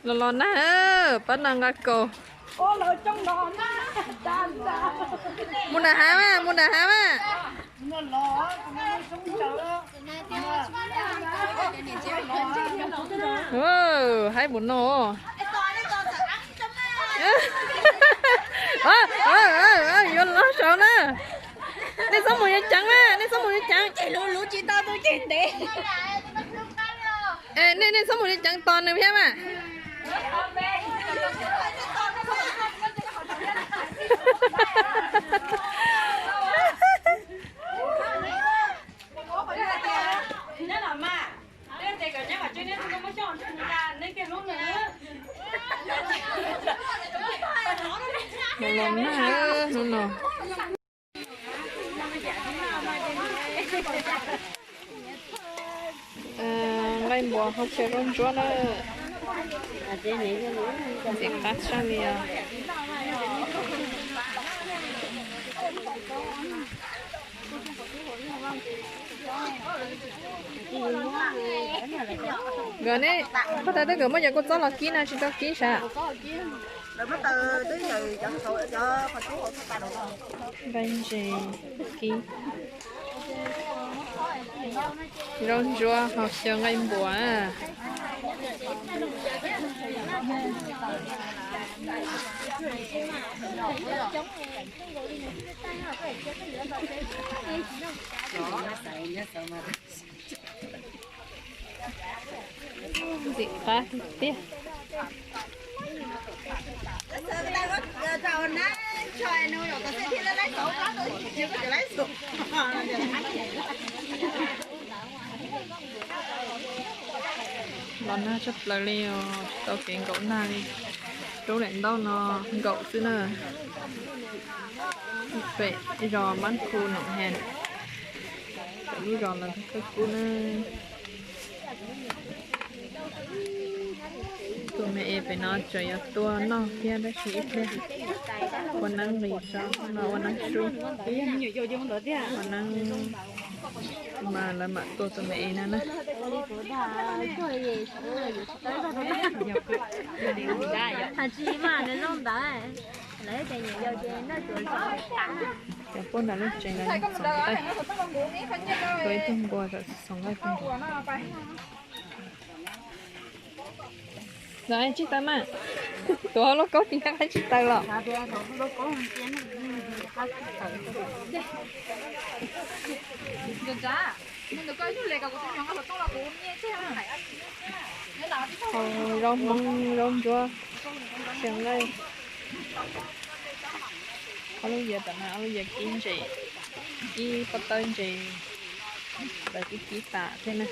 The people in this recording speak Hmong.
Los los nag, pab nag nqa kaus. Mus nram hav mas, mus nram hav mas. Haib npaum no. Yuav los saud na. Nej txhob mus yuav ceev na, nej txhob mus yuav ceev. Nej, nej txhob mus yuav ceev tos nws thiab mas. Los los nag hnub no. Nqaij npuas hau xyaw zaub ntsuab na. Ntxim qab tshaj li os. Nkawd ne, pog tau twb nkawd muab cov kua txob los kib no tsis tau kib sav. Nqaij ntses kib, zaub ntsuab hau xyaw nqaij npuas. Ntxim qab tiag tiag. Los nag tshaj plaws li os, tsis tau kev nkaum nag li. Rau daim ntaub no nkaum xwb na. Pem zos Mab Khu Noom Has, pem lub zos Los Thawj Kub na. Tus me es pem no tseem yuav tua noj thiab tab sis ib pliag ua neeb nqis tso, no ua neeb sub, ua neeb mas lawv mam tua tus me es no na. Cov puag nram lub tsev lawv txov nqaij, tua ib tug npua txov nqaij puag nraud. Los tsib taws mas, tuav hauv lauj kaub tsis nqa qaib tsib taws los. Hau zaub hmoob zaub ntsuab xyaw nqaij. Ob lub yias tom no ob lub yias kib ntses, kib pob tawb ntses, lawv twb kib tas thiab na.